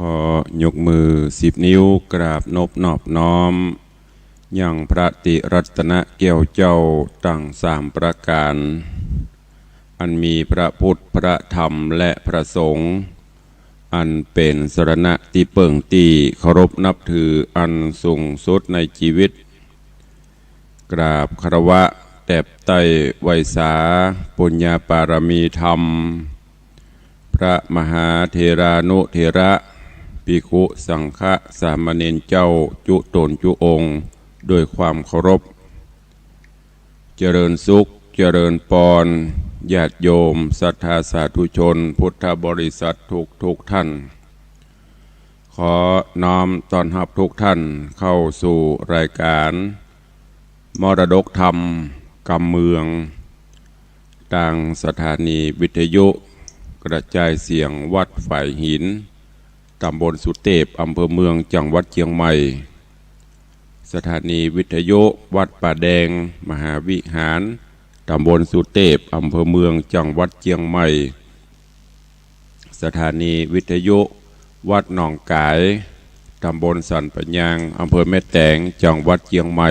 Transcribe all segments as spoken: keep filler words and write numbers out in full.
ขอยกมือสิบนิ้วกราบนบนอบน้อม ยังพระติรัตนแก้วเจ้าตังสามประก๋าน อันมีพระพุทธ พระธรรม และพระสงฆ์ อันเป๋นสรณะตี้เปิ้งตี้เคารพนับถืออันสูงสุดในจีวิต กราบคารวะแตบไต้ไหว้สาปุญญาปารมีธรรม พระมหาเถรานุเถระ ภิกขุสังฆะสามเณรเจ้าจุ๊ต๋นจุ๊องค์ด้วยความเคารพ เจริญสุขเจริญปอน ญาติโยมศรัทธาสาธุชนพุทธบริษัททุกๆ ท่าน ขอน้อมต้อนฮับทุกท่านเข้าสู่รายก๋านมรดกธรรมกำเมือง ตางสถานีวิทยุกระจายเสียงวัดฝายหิน ต๋ำบลสุเตพ อำเภอเมือง จังหวัดเจียงใหม่ สถานีวิทยุวัดป่าแดงมหาวิหาร ต๋ำบลสุเตพ อำเภอเมือง จังหวัดเจียงใหม่ สถานีวิทยุวัดหนองก๋าย ต๋ำบลสันป่ายาง อำเภอแม่แตง จังหวัดเจียงใหม่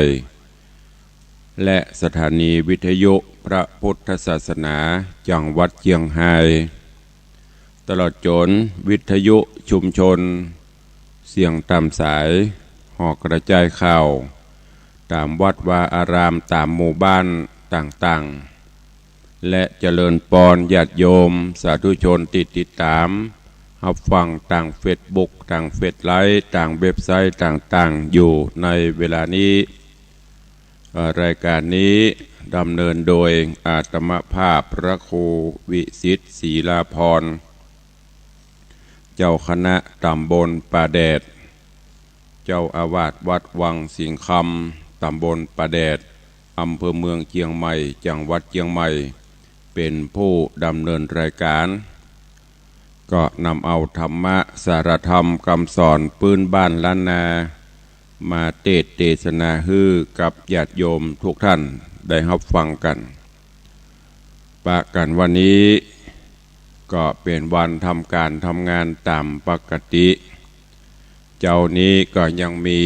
และสถานีวิทยุพระพุทธศาสนา จังหวัดเจียงฮาย ตลอดจ๋นวิทยุชุมชนเสียงต๋ามสาย หอกระจายข่าว ต๋ามวัดวาอาราม ต๋ามหมู่บ้านต่างๆ และเจริญปอนญาติโยมสาธุชนตี้ติดต๋ามฮับฟังตางเฟซบุ๊ก ตางเฟซไลฟ์ ตางเว็บไซต์ต่างๆ อยู่ในเวลานี้ เอ่อ รายก๋านนี้ดำเนินโดยอาตมาภาพพระครูวิสิทธิ์ ศรีลาภรณ์ เจ้าคณะต๋ำบลป่าแดด เจ้าอาวาสวัดวังสิงห์คำ ต๋ำบลป่าแดด อำเภอเมืองเจียงใหม่ จังหวัดเจียงใหม่ เป๋นผู้ดำเนินรายก๋าน ก็นำเอาธรรมะสาระธรรมกำสอนปื๊นบ้านล้านนา มาเตสน์เตสนาหื้อกับญาติโยมทุกท่านได้ฮับฟังกั๋น ปะกั๋นวันนี้ก็เป๋นวันทำก๋านทำงานต๋ามปกติ เจ๊านี้ก็ยังมี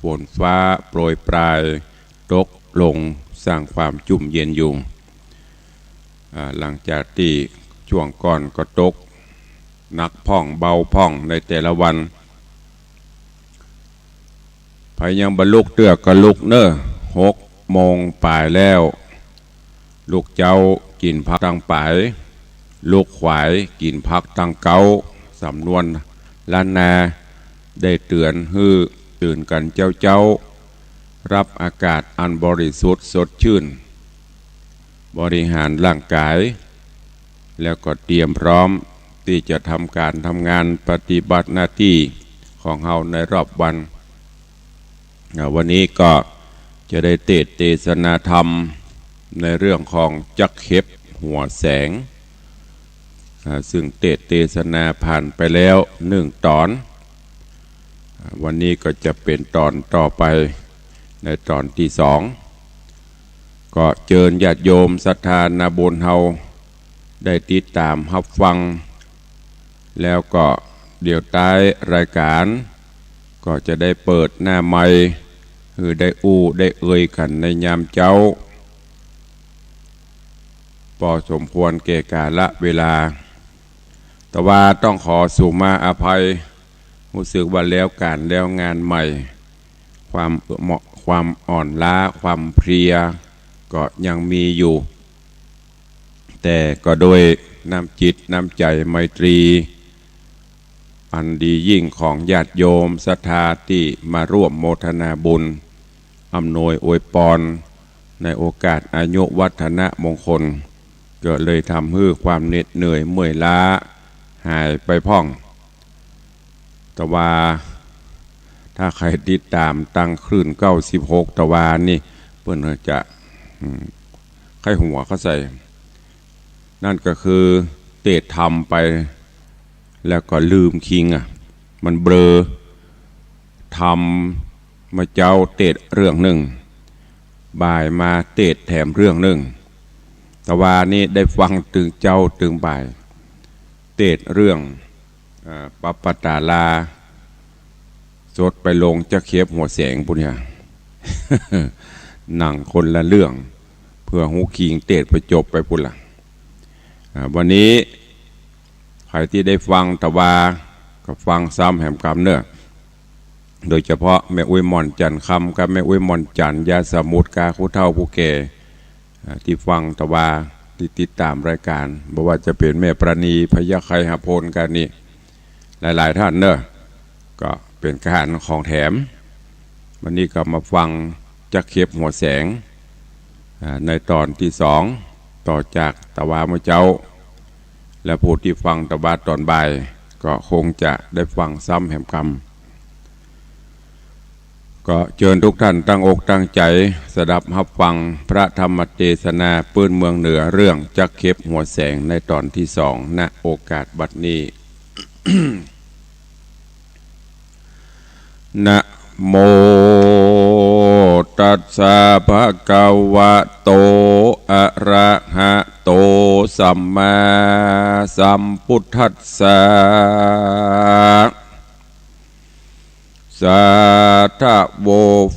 ฝนฟ้าโปรยปรายตกลงสร้างความจุ่มเย็นอยู่ อ่า หลังจากตี้ช่วงก่อนก็ตกหนักพ่องเบาพ่องในแต่ละวัน ใผยังบ่ลุกเตื้อก็ลุกเน่อ หกโมงป๋ายแล้ว ลุกเจ๊ากิ๋นผักตังป๋าย ลุกขวายกิ๋นผักตังเก๊า สำนวนล้านนาได้เตื๋อนหื้อตื่นกั๋นเจ๊าๆ ฮับอากาศอันบริสุทธิ์สดชื่น บริหารร่างก๋าย แล้วก็เตรียมพร้อมตี้จะทำก๋านทำงานปฏิบัติหน้าตี้ของเฮาในรอบวัน อ่า วันนี้ก็จะได้เตสน์เตสนาธรรมในเรื่องของจักเข็บหัวแสง อ่า ซึ่งเตสน์เตสนาผ่านไปแล้วหนึ่งต๋อน อ่า วันนี้ก็จะเป๋นต๋อนต่อไปในต๋อนตี้สอง ก็เจิญญาติโยมศรัทธานาบุญเฮาได้ติดต๋ามฮับฟัง แล้วก็เดี๋ยวต๊ายรายก๋านก็จะได้เปิดหน้าไมค์ หื้อได้อู้ได้เอ่ยกั๋นในยามเจ๊า ปอสมควรแก่กาละเวลา แต่ว่าต้องขอสุมาอภัย ฮู้สึกว่าแล้วก๋านแล้วงานใหม่ ความเหมาะ ความอ่อนล้า ความเพลียก็ยังมีอยู่ แต่ก็ด้วยน้ำจิตน้ำใจ๋ไมตรีอันดียิ่งของญาติโยมศรัทธาตี้มาร่วมโมทนาบุญ อำนวยอวยปอนในโอกาสอายุวัฒนมงคล ก็เลยทำหื้อความเหน็ดเหนื่อยเมื่อยล้าหายไปพ่อง แต่ว่าถ้าใผติดต๋ามตางคลื่นเก้าสิบหก แต่ว่านี่เปิ้นจะ อืม ใค่หัวเข้าใส่ นั่นก็คือเตสน์ธรรมไป แล้วก็ลืมคิงอะ มันเบลอ ธรรมเมื่อเจ๊าเตสน์เรื่องหนึ่ง บ่ายมาเตสน์แถมเรื่องหนึ่ง แต่ว่านี้ได้ฟังตึงเจ๊าตึงบ่าย เตสน์เรื่อง อ่า ปับปะตาลา สดไปลงจะเข็บหัวแสงปุ้นเนี่ย หนังคนละเรื่อง เพื่อฮู้คิงเตศน์ไปจบไปปุ้นละ อ่า วันนี้ใผตี้ได้ฟังตะวา ก็ฟังซ้ำแหมกำเน่อ โดยเฉพาะแม่อุ๊ยหม่อนจันทร์คำกับแม่อุ๊ยหม่อนจันทร์ยาสมุทรกา ผู้เฒ่าผู้แก่ อ่า ตี้ฟังตะวา ตี้ติดต๋ามรายก๋าน บ่ว่าจะเป๋นแม่ปราณี พญาไคหพล กานี่ หลายๆ ต้านเน่อ ก็เป๋นก๋านของแถม วันนี้ก็มาฟังจะเข็บหัวแสง อ่า ในต๋อนตี้สอง ต่อจากตะวาเมื่อเจ๊า และผู้ตี้ฟังตะวาต๋อนบ่าย ก็คงจะได้ฟังซ้ำแหมกำ ก็เจิญทุกท่านตั้งอกตั้งใจ๋สดับฮับฟังพระธรรมเตสนาปื้นเมืองเหนือเรื่องจะเข็บหัวแสงในต๋อนตี้สอง ณ โอกาสบัดนี้ นะโมตัสสะภะคะวะโต อะระหะโต สัมมาสัมพุทธัสสะ สาธะโว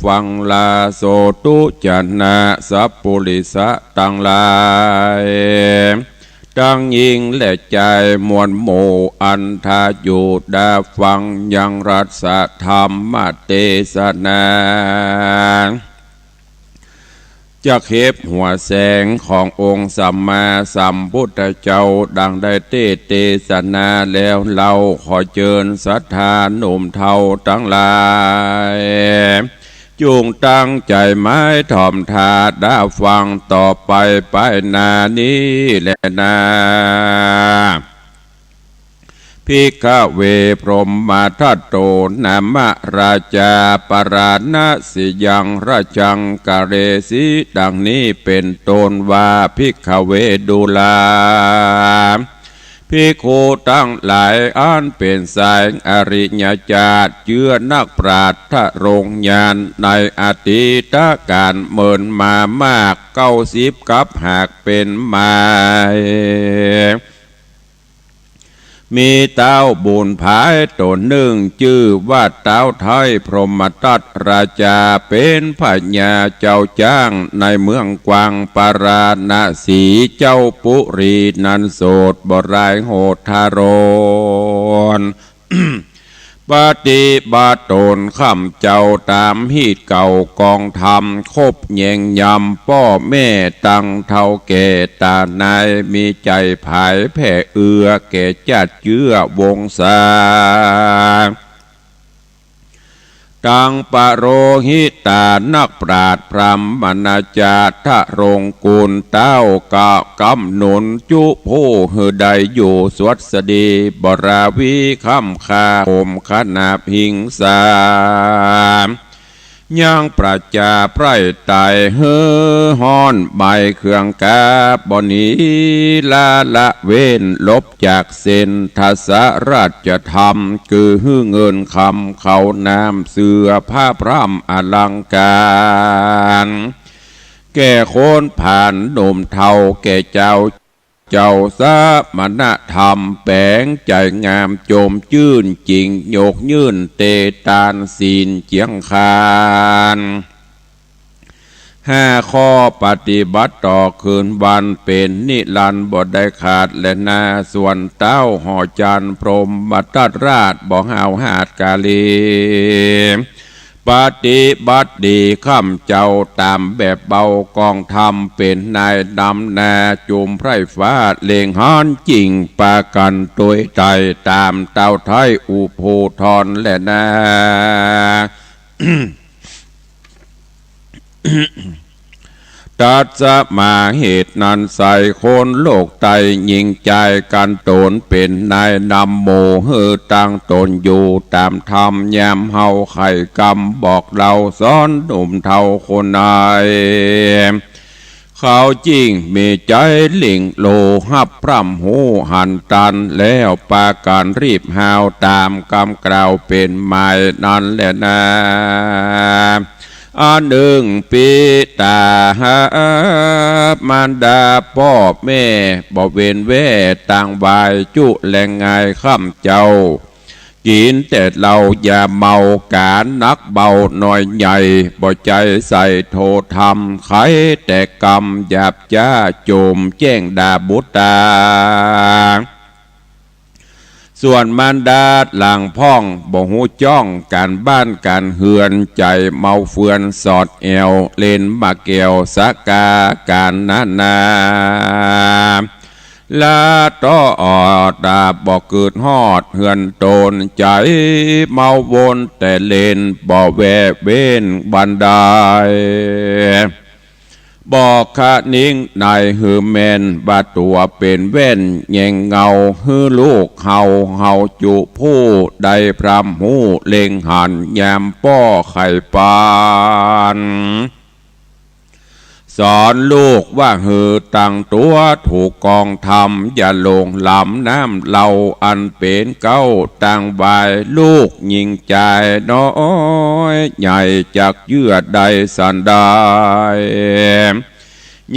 ฟังลาโสธุ จะนะสัปปุริสะตังหลาย ตังญิงและจายมวลหมู่ อันถ้าอยู่ดาฟังยังรัสธรรมเตสนา จะเข็บหัวแสงขององค์สัมมาสัมพุทธเจ้า ดังได้เตสน์เตสนาแล้วเล่า ขอเจิญศรัทธาหนุ่มเฒ่าตังหลาย จุ่งตั้งใจ๋หมายถ่อมถ้าดาฟังต่อไปไปหน้านี้แลนา ภิกขะเว พรหมทัตโต นามะ ราจา ปาราณสียัง ราชัง กะเรสี ดังนี้เป๋นต้นว่า ภิกขะเว ดูรา ภิกขุตังหลาย อันเป๋นสายอริยจาติ เจื้อนักปราชญ์ทรงญาณ ในอดีตก๋าลเมินมามากเก้าสิบกัปหากเป๋นมา มีเต้าบุญผายต๋นนึ่ง จื้อว่าเต้าไท้พรหมทัตราจา เป๋นพญาเจ้าจ๊างในเมืองกวางปาราณสี เจ้าปุรีนั้นโสดบ่รายโหดทารน ปฏิบัติต๋นค่ำเจ้าต๋ามฮีตเก่ากองธรรม คบแยงยำป้อแม่ตังเฒ่าแก่ต๋าใน มีใจ๋ผายแผ่เอื้อแก่จาติเจื้อวงศา ตังปโรหิตานักปราชญ์พราหมณาจารย์ทรงกูลเต้ากะกำหนุนจุผู้หื้อได้อยู่สวัสดี บ่ราวีค่ำค่าห่มขนาบหิงสา ยังประจาไพร่ไต๋หื้อฮ้อนใบเครื่องกา บ่หนีลาละเว้นลบจากเส้นทศราชธรรม คือหื้อเงินคำเข้าน้ำเสื้อผ้าพร่ำอลังก๋าร แก่คนผ่านหนุ่มเฒ่าแก่เจ้า เจ้าสมณธรรมแป๋งใจ๋งามจมจื้น จิ่งยกยื่นเตตานศีลเจียงคาน ห้าข้อปฏิบัติต่อคืนวันเป๋นนิรันดร์บ่ได้ขาดแลนา ส่วนเต้าหอจันทร์พรหมทัตราชบ่ห้าวหาดกาลี ปฏิบัติดีค่ำเจ้าต๋ามแบบเบากองธรรม เป๋นนายนำหน้าจุมไพร่ฟ้าเล็งฮ้อนจิ่งปากั๋นตวยไต่ต๋ามเต้าไท้อุภูธรแลนา ตัสมาเหตุนั้นไส้คนโลกไต้ยิงใจ๋กั๋นต๋นเป๋นนายนำหมู่หื้อตั้งต๋นอยู่ต๋ามธรรม ยามเฮาไขกำบอกเล่าสอนหนุ่มเฒ่าคนไหน เขาจิ่งมีใจ๋หลิ่งโลฮับพร่ำฮู้หันตัน แล้วปากั๋นรีบฮาวต๋ามกำกล่าวเป๋นหมายนั้นแลนา อันนึ่ง ปิต๋าหา มารดาป้อแม่ บ่เว้นแว่ต่างวายจุแลงงายค่ำเจ้า กิ๋นแต่เหล้ายาเมา ก๋านหนักเบาน้อยใหญ่ บ่ใจ๋ใส่โทษธรรม ใค่แต่กรรมหยาบจ๊า โจมแจ้งด่าบุตต๋า ส่วนมารดาหลังพ่อง บ่ฮู้จ้องก๋านบ้านก๋านเฮือน ใจ๋เมาเฟือนสอดแอ่ว เล่นหมากแก้วสะกาก๋านนานา ละต่อออดต๋า บ่กึ๊ดฮอดเฮือนต๋น ใจ๋เมาวนแต่เล่น บ่แว่เว้นวันใด บ่คะนิงในหื้อแม่น ว่าตั๋วเป๋นแว่นแยงเงา หื้อลูกเฮา เฮาจุผู้ได้พร่ำฮู้เล็งหัน ยามป้อใค่ปาน สอนลูกว่าหื้อตั้งตั๋วถูกกองธรรม อย่าหลงหลำน้ำเหล้าอันเป๋นเก๊า ตั้งวายลูกญิงจายน้อยใหญ่ จักเยื่อได้สันใด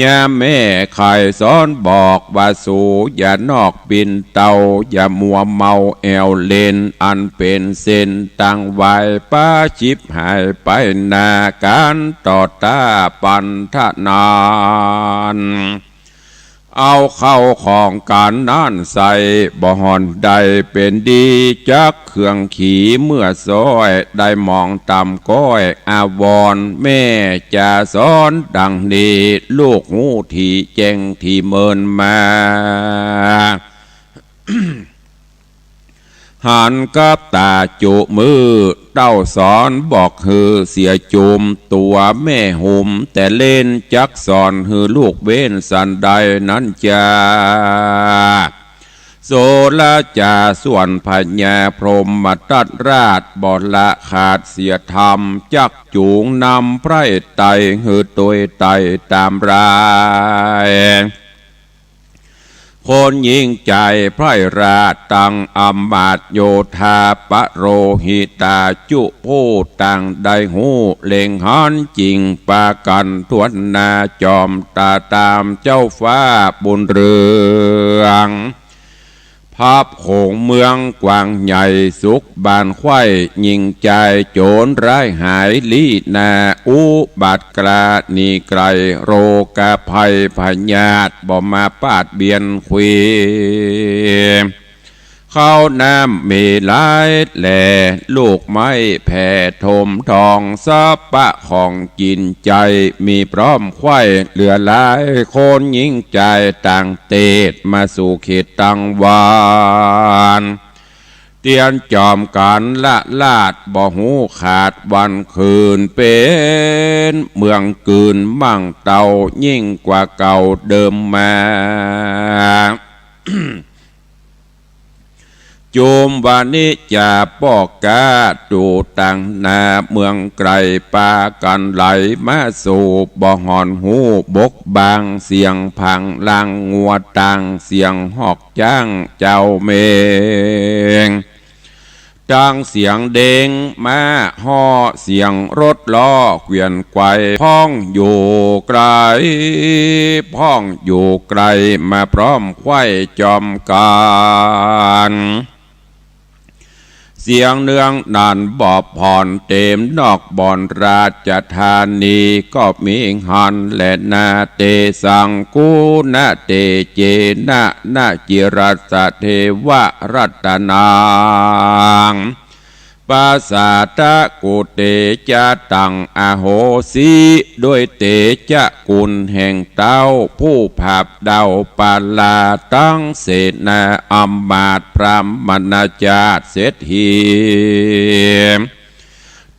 ยามแม่ใค่สอนบอกว่า สูอย่านอกปิ่นเต้า อย่ามัวเมาแอ่วเล่น อันเป๋นเส้นตั้งวาย ป๊าฉิบหายไปหน้า ก๋านต่อต้าปันทะนาน เอาเข้าของก๋านนั้นใส่ บ่ห่อนใดเป๋นดี จักเครื่องขีเมื่อซ้อย ได้มองต่ำก้อยอาวรณ์ แม่จะสอนดังนี้ ลูกฮู้ถี่แจ้งถี่เมินมา หันกับต๋าจุมื้อ เต้าสอนบอกหื้อเสียจุม ตั๋วแม่หุมแต่เล่น จักสอนหื้อลูกเว้นสันใดนั้นจา โสระจาส่วนพญาพรหมทัตราช บ่ละขาดเสียธรรม จักจูงนำไพร่ไต่ หื้อตวยไต่ต๋ามราย คนญิงจายไพร่ราช ตังอำมาตย์โยธา ปโรหิตาจุผู้ตัง ได้ฮู้เล็งหันจริง ปากั๋นถ้วนหน้า จอมต๋าต๋ามเจ้าฟ้าบุญเรือง พับโขงเมืองกว้างใหญ่ สุขบ้านใคว่ ญิงจายโจรร้ายหายลี้หน้า อุบัติกล้าหนีไก๋ โรคภัยพยาธิบ่มาปาดเบียนควี ข้าวน้ำมีหลายแหล่ ลูกไม้แผ่ถมทอง สัพพะของกิ๋นใจ๊มีพร้อมใคว่ เหลือหลายคนญิงจายต่างเตศ มาสู่เขตตังวาน เตียนจอมกั๋นละลาด บ่ฮู้ขาดวันคืน เป๋นเมืองกืนมั่งเต้า ยิ่งกว่าเก่าเดิมมา จุมวานิจจาป้อก๊า ดูตังหน้าเมืองไก๋ ปากั๋นไหลมาสู่ บ่ห่อนฮู้บกบาง เสียงผางลางงัวต่าง เสียงฮอกจ๊างเจ้าเมง ตังเสียงเด็งม้าฮ้อ เสียงรถล้อเขวี้ยนไก๋ พ่องอยู่ไก๋ พ่องอยู่ไก๋ มาพร้อมใคว่จอมกั๋น เสียงเนืองนันบอบผ่อน เต๋มนอกบ่อนราชธานี ก็มีหั้นแลนา เตสัง กุณะเตเจนะ นะจิรัสสะเทวะรัตนัง ปสาทะกุเตจะตังอโหสิ ด้วยเตจะคุณแห่งเต้า ผู้ผาบเดาปาลา ตังเสนาอำมาตย์พราหมณาจาติเศรษฐี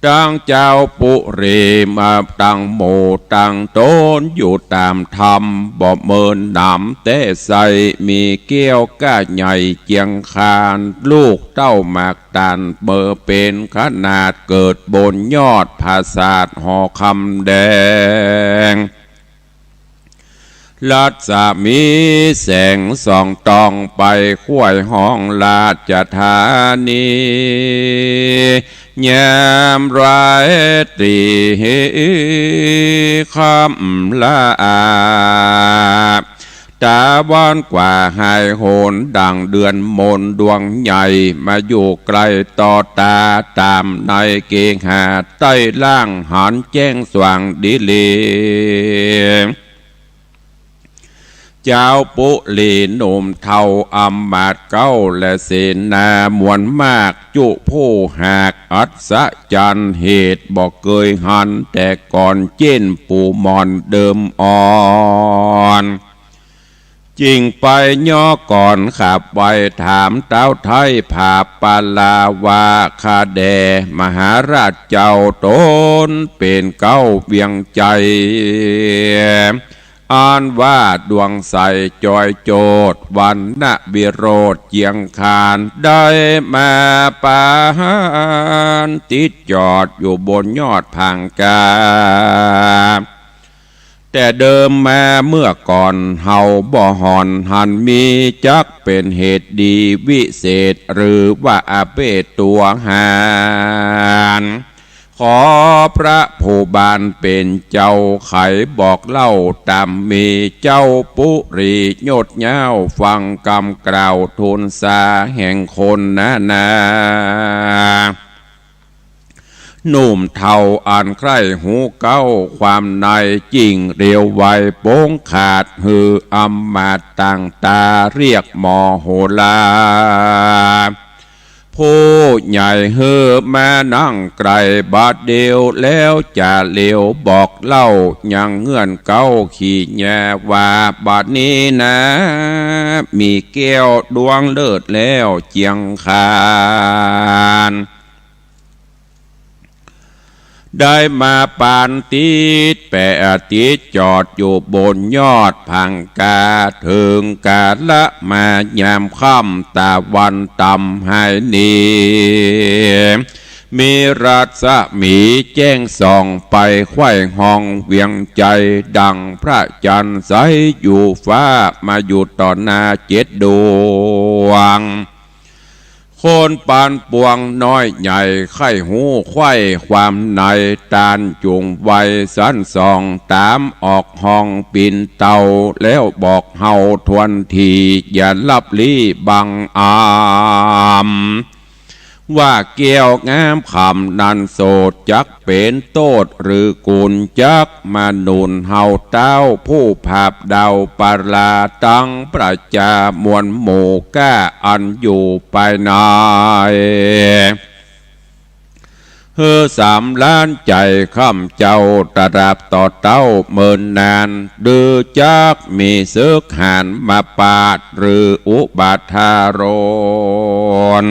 ตังเจ้าปุรีมาตังหมู่ตังต๋น อยู่ต๋ามธรรมบ่เมินหนามแต๊ใส มีแก้วก้าใหญ่เจียงคาน ลูกเต้าหมาก ตานเบอเป๋นขนาด เกิดบนยอดผาสาทหอคำแดง รัศมีแสงส่องตองไป คว้ยห้องราชธานี ยามราตรีค่ำละอา ต๋าวันกว่าหายหน ดั่งเดือนมนดวงใหญ่ มาอยู่ใก้ต่อต๋า ต๋ามในเกหาใต้ล่าง หันแจ้งสว่างดีหลี จาวปุรีหนุ่มเฒ่าอำมาตย์เก๊า และเสนามวลมาก จุผู้หากอัศจรรย์ เหตุบ่เกยหัน แต่ก่อนเจ้นปู่หม่อนเดิมอ่อน จึงไปย้อก่อนขับไหว้ถามเต๊าไท้ ผาปาลาวาคาแด่ มหาราชเจ้าต๋นเป๋นเก๊าเวียงไชย อันว่าดวงใสจอยโจทย์ วรรณวิโรจน์เจียงคาน ได้มาปานติดจอดอยู่บนยอดผางกา แต่เดิมมาเมื่อก่อนเฮาบ่ห่อนหันมี จักเป๋นเหตุดีวิเศษ หรือว่าอาเพศตั๋วหาญ ขอพระผู้บานเป๋นเจ้าไขบอกเล่าต๋ามมี เจ้าปุรียศยาวฟังกำกล่าวทูลสาแห่งคนนานา หนุ่มเฒ่าอันใคร่ฮู้เก๊าความใน จึ่งเร็วไวโป๋งขาด หื้ออำมาตย์ต่างต๋า เรียกหมอโหรา ผู้ใหญ่หื้อมานั่งไกลบัดเดี่ยว แล้วจะเร็วบอกเล่ายังเงื่อนเก๊า ขีญาว่าบัดนี้นา มีแก้วดวงเลิศแล้วเจียงคาน ได้มาปานติดแปะติดจอดอยู่บนยอดผางกา เถิงกาละมายามค่ำตะวันต่ำหายหนี มีรัศมีแจ้งส่องไป ไขว้ห้องเวียงไชย ดั่งพระจันทร์ใสอยู่ฟ้า มาอยู่ต่อหน้าเจ็ดดวง คนปานปวงน้อยใหญ่ ใค่ฮู้ไขว้ความใน ต้านจุ่งไวสันส่อง ต๋ามออกห้องปิ่นเตา แล้วบอกเฮาทวนที อย่าลับลี้บังอำ ว่าแก้วงามคำนั้นโสด จักเป๋นโต้ษหรือกุณ จักมาหนุนเฮาเต้า ผู้ผาบเดาปราตังประจามวลหมู่ก้า อันอยู่ภายใน หื้อสำราญใจ๋ข้ำเจ้าตราบต่อเต้าเมินนาน หรือจักมีศึกหาญมาปาด หรืออุบัติทารน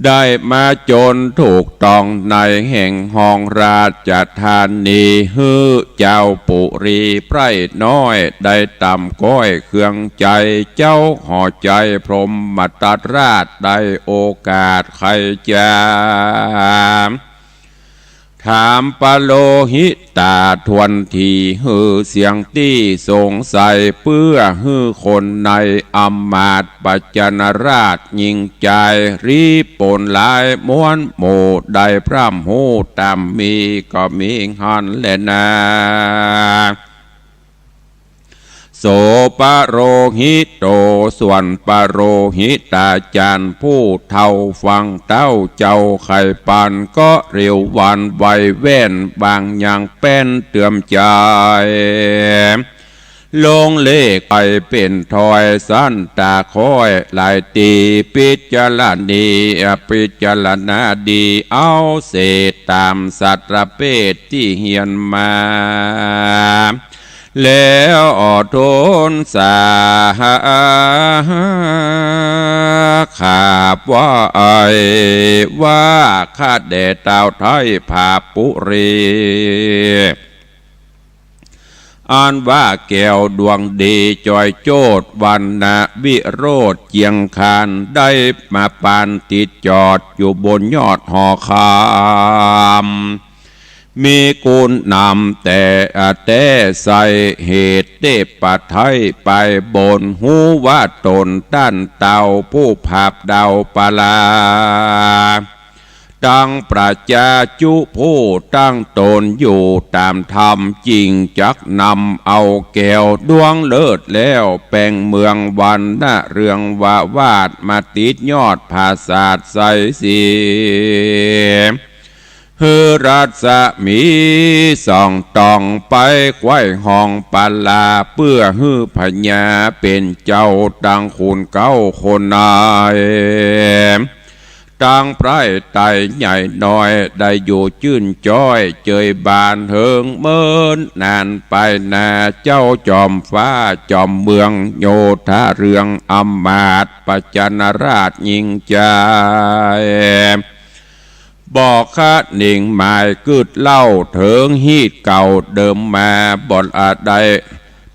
ได้มาจนถูกต้องในแห่งห้องราชธานี หื้อเจ้าปุรีใพร่น้อย ได้ต่ำก้อยเคืองใจ๋ เจ้าหอใจ๋พรหมตราช ได้โอกาสใค่จะ ถามปโลหิตาทวนที หื้อเสียงตี้สงสัย เปื้อหื้อคนในอำมาตย์ปัจจนราชยิ่งใจ๋ รีปนหลายมวลหมู่ ได้พร่ำฮู้ต๋ามมี ก็มีหั้นแลนา โสปโลหิโต ส่วนปโลหิตาจารย์ผู้เฒ่าฟังเต้าเจ้าไขปัน ก็เร็วหวั่นไหวแว่น บางอย่างแป้นเตือมใจ๋ ลงเลขไปเป๋นถ้อย สันตาค่อยหลายตี พิจารณี พิจารณาดี เอาเสตามสัตว์ประเภทตี้เฮียนมา แล้วออทูลสา ขาบไหว้ว่าข้าแด่เต้าไท้ผาปุรี อันว่าแก้วดวงดีจอยโจทย์ วรรณวิโรจน์เจียงคาน ได้มาปานติดจอดอยู่บนยอดหอคำ มีกุณนำแต๊แต๊ใส เหตุเตปะไทยไปบน ฮู้ว่าต๋นต้านเต้า ผู้ผาบดาวปลา ตังประจาจุผู้ตั้งต๋นอยู่ต๋ามธรรม จิ่งจักนำเอาแก้วดวงเลิศแล้ว แป๋งเมืองวรรณะเรืองวาวาท มาติดยอดผาสาทใสสี หื้อรัศมีส่องต๋องไปไขว้ห้องปลา เปื้อหื้อพญาเป๋นเจ้าตังขุนเก๊าคนนาย ตังไพร่ไตใหญ่น้อย ได้อยู่จื้นจ้อยเจยบานเถิงเมินนาน ไปนาเจ้าจอมฟ้าจอมเมือง โยธาเรืองอำมาตย์ ประจันราชยิ่งใจ๋ บ่คะหนิ่งหมายกึ๊ดเล่า เถิงฮีตเก่าเดิมมา บ่ละได้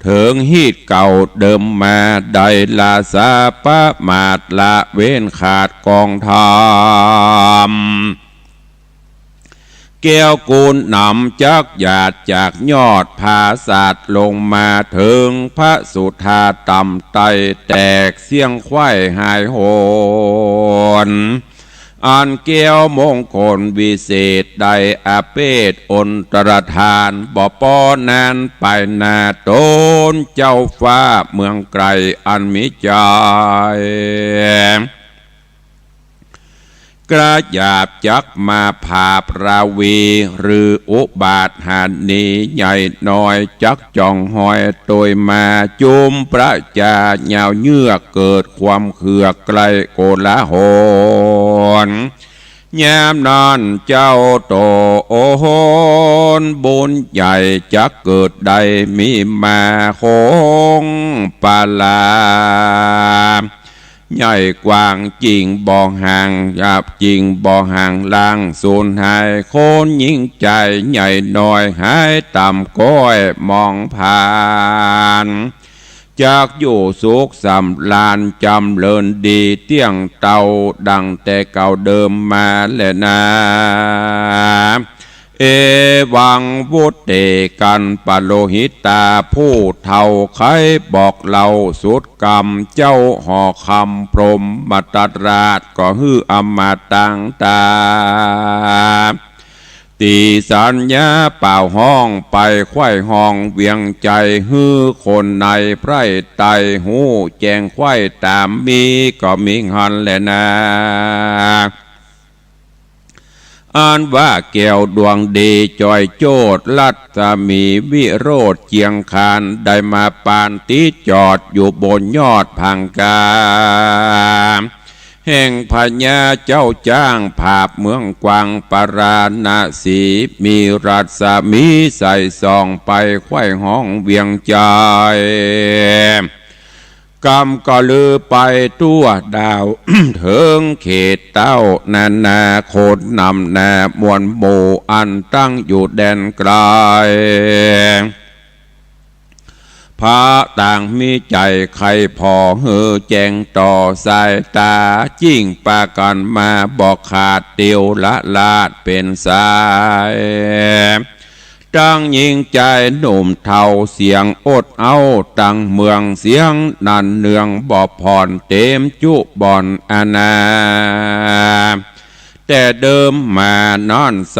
เถิงฮีตเก่าเดิมมา ได้ละสาประมาท ละเว้นขาดกองธรรม แก้วกุณนำจักหยาดจากยอดผาสาท ลงมาเถิงพระสุธาต่ำไต้ แตกเสี้ยงไขว้หายโหน อันแก้วมงคลวิเศษ ได้อเปศอนตรธาน บ่ปอนานไปหน้าต๋นเจ้าฟ้าเมืองไกลอันมีใจ๋ กระหยาบจักมาผาบราวี หรืออุบาทหานีใหญ่น้อย จักจ่องหอยโตยมา จุมประจายาวเยือก เกิดความเคือกใก้โกลาหล ยามนั้นเจ้าโตโอโหน บุญใหญ่จักเกิดได้มีมา คงปลาใหญ่กว้าง จิ่งบ่ห่าง หยาบจิ่งบ่ห่าง ล่างสูญหาย คนยิ่งใจ๋ใหญ่น้อย หายต่ำก้อยมองผ่าน จักอยู่สุขสำราญ จ๋ำเริญดีเตี้ยงเต้า ดังแต่เก่าเดิมมาแลนา เอวัง วุตเต กัณปโลหิตา ผู้เฒ่าใค่บอกเล่าสุดกำ เจ้าหอคำพรหมทัตราช ก็หื้ออำมาตย์ตังตา ตีสัญญาเป่าฮ้องไปไขว้ห้องเวียงใจ๋ หื้อคนในไพร่ไต้ฮู้แจ้งไขว้ต๋ามมี ก็มีหั้นแลนา อันว่าแก้วดวงดีจอยโจทย์ รัศมีวิโรจน์เจียงคาน ได้มาปานติดจอดอยู่บนยอดผางกา แห่งพญาเจ้าจ๊างผาบเมืองกวางปาราณสี มีรัศมีใสส่องไปไขว้ห้องเวียงใจ๋ กำก็ลือไปทั่วดาว เถิงเขตเต้านานา คนนำหน้ามวลหมู่ อันตั้งอยู่แดนไกล พระต่างมีใจ๋ใค่ผ่อหื้อแจ้งต่อสายต๋า จิ่งปากั๋นมาบ่ขาดเตียวละลาดเป๋นสาย ตังญิงใจ๋หนุ่มเฒ่าเสียงอดเอา ตังเมืองเสียงนันเนืองบ่ผ่อน เต๋มจุบ่อนอาณา แต่เดิมมานั้นใส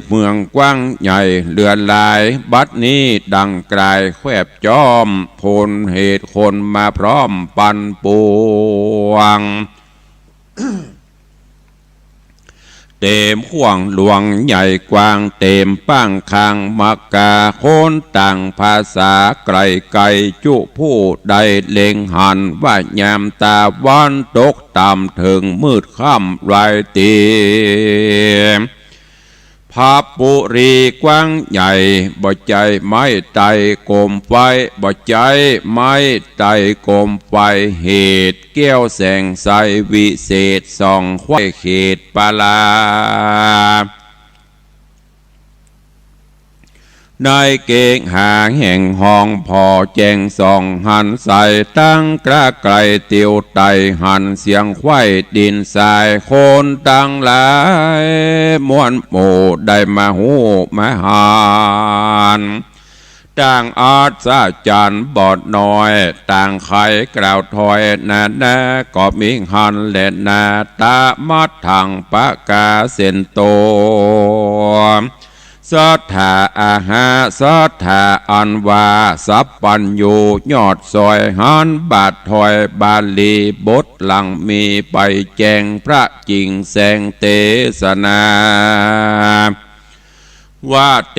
เมืองกว้างใหญ่เหลือหลาย บัดนี้ดังกลายแคบจ๊อม ผลเหตุคนมาพร้อมปั่นป่วง เต๋มข่วางหลวงใหญ่กว้าง เต๋มป้างข้างมักกา คนต่างภาษาไกลไกล จุผู้ได้เล็งหัน ว่ายามตะวันตกต่ำ เถิงมืดค่ำลายเตียม พับปุรีกว้างใหญ่ บ่ใจ้ไม้ไต้โกมไฟ บ่ใจ้ไม้ไต้โกมไฟ เหตุแก้วแสงใสวิเศษ ส่องไขว้เขตปารา ในเกหาแห่งห้องผ่อแจ้งส่องหันใส ตังกระไกลเตียวไต่หันเสียงไขว้ดินทราย คนตังหลายมวลหมู่ได้มาฮู้มาหัน ต่างอัศจรรย์บ่น้อย ต่างใค่กล่าวถ้อยนานา ก็มีหั้นแลนา ตะมัดถังปะกาเสนโต สัตถาอาหา สัตถาอันว่าสัพพัญญู ยอดสอยหันบาทถ้อยบาลี บทหลังมีใบแจ้งพระจริงแสงเตสนา ว่าเต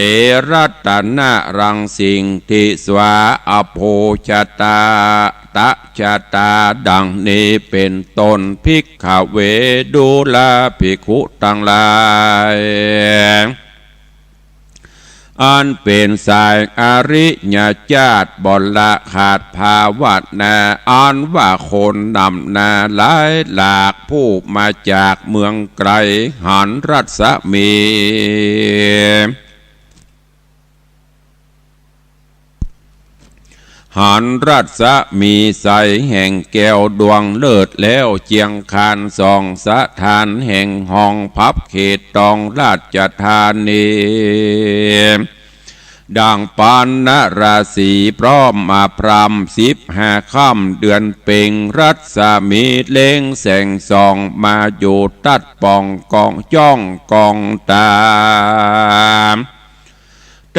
รัตนะรังสิง ทิสวาอโภชตา ตะชะตา ดังนี้เป็นต้น ภิกขเว ดูราภิกขุตังหลาย อันเป็นสายอริยจาติ บ่ละขาดภาวนา อันว่าคนนำหน้าหลายหลาก ผู้มาจากเมืองไกล หันรัศมี หันรัศมีใสแห่งแก้วดวงเลิศแล้ว เจียงคานส่องสถานแห่งห้อง พับเขตตองราชธานี ดังปานนราศีพร้อมมาพรำ สิบห้าค่ำเดือนเพ็ญ รัศมีเล็งแสงส่อง มาอยู่ตัดป่องกองจ้องกองตา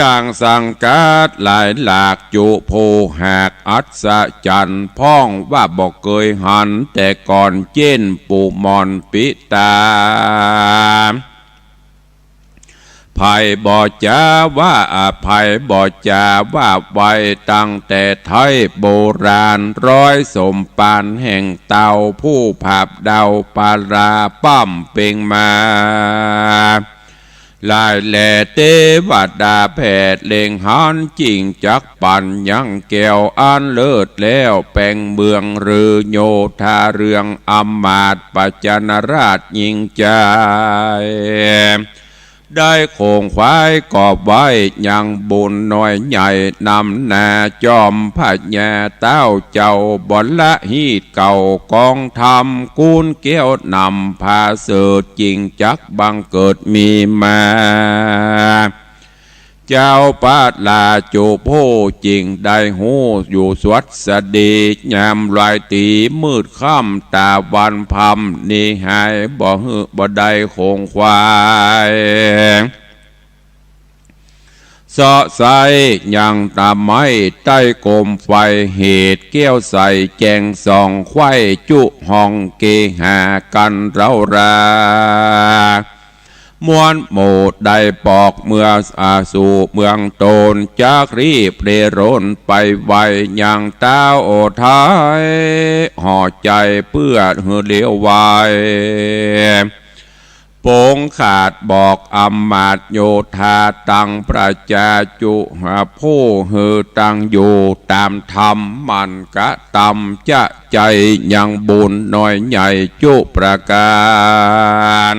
ต่างสังกัดหลายหลาก จุผู้หากอัศจรรย์ พ่องว่าบ่เกยหันแต่ก่อน เจ้นปู่หม่อนปิตา ไผบ่จาว่า ไผบ่จาว่าไว้ ตั้งแต่ไทยโบราณ ร้อยสมปานแห่งเต้า ผู้ผาบเดาปาราป้ำเพ็งมา หลายแลเตวดาแผดเล็งหัน จิ่งจักปันยังแก้วอันเลิศแล้ว แปงเมืองฤโยธาเรือง อำมาตย์ปัจจนราชยิ่งใจ๋ ได้โขงขวายกอบไว้ ยังบุญน้อยใหญ่นำหน้า จอมพญาเต้าเจ้า บรหิตเก่ากองธรรม กูลแก้วนำพาเสริฐ จิ่งจักบังเกิดมีมา เจ้าพระราจุผู้จิ่งได้ฮู้อยู่สวัสดี ยามลายตีมืดค่ำ ตาวันพำนี้หาย บ่หื้อบ่ได้โขงขวาย เสาะใสยังตาไม้ใต้โกมไฟ เหตุแก้วใสแจ้งส่อง ไขว้จุห้องเกหากันเร้ารา มวลหมู่ได้ปอกเมืออาสู่เมืองตน จักรีบเร่ร่นไปไว ยังเต้าไทย ห่อใจ๋เปื้อหื้อเลี้ยวไว ปงขาดบอกอำมาตย์โยธา ตังประจาจุหาผู้หื้อตั้งอยู่ ต๋ามธรรมมั่นกระตำ จะใจ๋ยังบุญน้อยใหญ่จุประก๋าน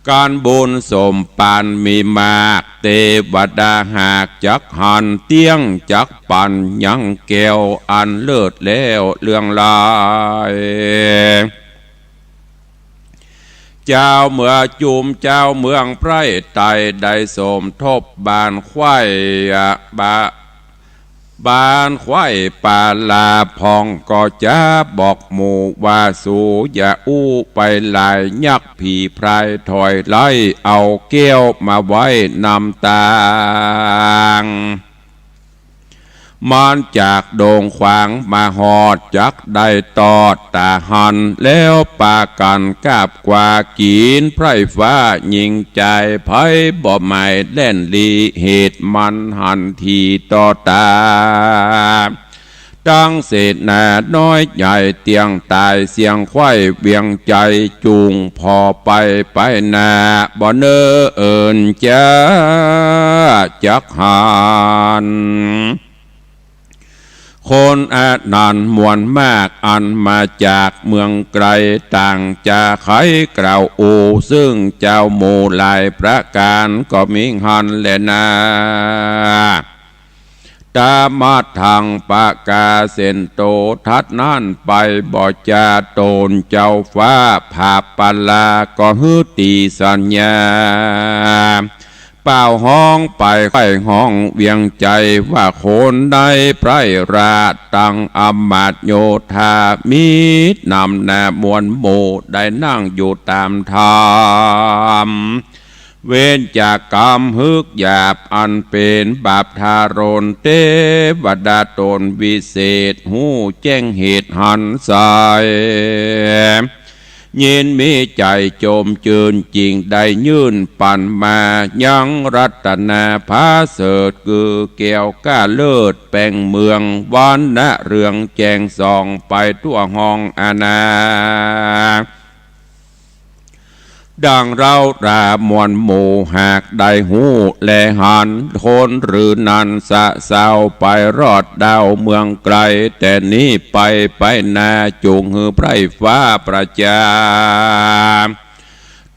ก๋านบุญสมปานมีมาก เตวดาหากจักหัน เตี้ยงจักปันยังแก้วอันเลิศแล้วเลื่องลาย เจ้าเมืองจุมเจ้าเมืองไพร่ไต้ ได้สมทบบานไขว้อะ บะ บานไขว้ปาลาพ่อง ก็จะบอกหมู่ว่า สูอย่าอู้ไปหลาย ยักษ์ผีพรายถอยไล่ เอาแก้วมาไว้นำตาง มันจากดงขวางมาฮอด จักได้ตอดต๋าหัน แล้วปากั๋นกราบกว่า กิ๋นไพร่ฟ้ายิ่งใจ๋ ไผบ่หมายแล่นหลี เหตุมันหันทีต่อต๋า ตังเสนาน้อยใหญ่เตี้ยงต๋าย เสียงไขว้เวียงใจ๋จุ่ง ผ่อไปไปหน้า บ่เน้อเอิ้นจะจักหัน คนอันนั้นมวลมากอันมาจากเมืองไกล ต่างจะใค่กล่าวอู้ซึ่งเจ้าหมู่หลายประก๋าน ก็มีหั้นแลนา ตะมะทังปะกาเสนโต ถัดนั้นไปบ่จา ต๋นเจ้าฟ้าผาปะลา ก็หื้อตี๋สัญญา เป่าฮ้องไปใค่ห้องเวียงใจ๋ ว่าคนใดใคร่ราชตังอำมาตย์โยธา มีนำหน้ามวลหมู่ ได้นั่งอยู่ต๋ามธรรม เว้นจากก๋ำหืกหยาบอันเป๋นบาปทารุณ เตวดาต๋นวิเศษ ฮู้แจ้งเหตุหันใส ยินมีใจ๋จมจื้น จึงได้ยื่นปันมา ยังรัตนาผาเสริฐ คือแก้วก้าเลิศแป้งเมือง วรรณะเรืองแจ้งส่องไปทั่วห้องอาณา ดังเฮาต๋ามวลหมู่หากได้ฮู้แลหัน คนหื้อนั้นสะเซาไปรอดดาวเมืองไกล แต่นี้ไปไปนา จุ่งหื้อใคร่ฟ้าประจา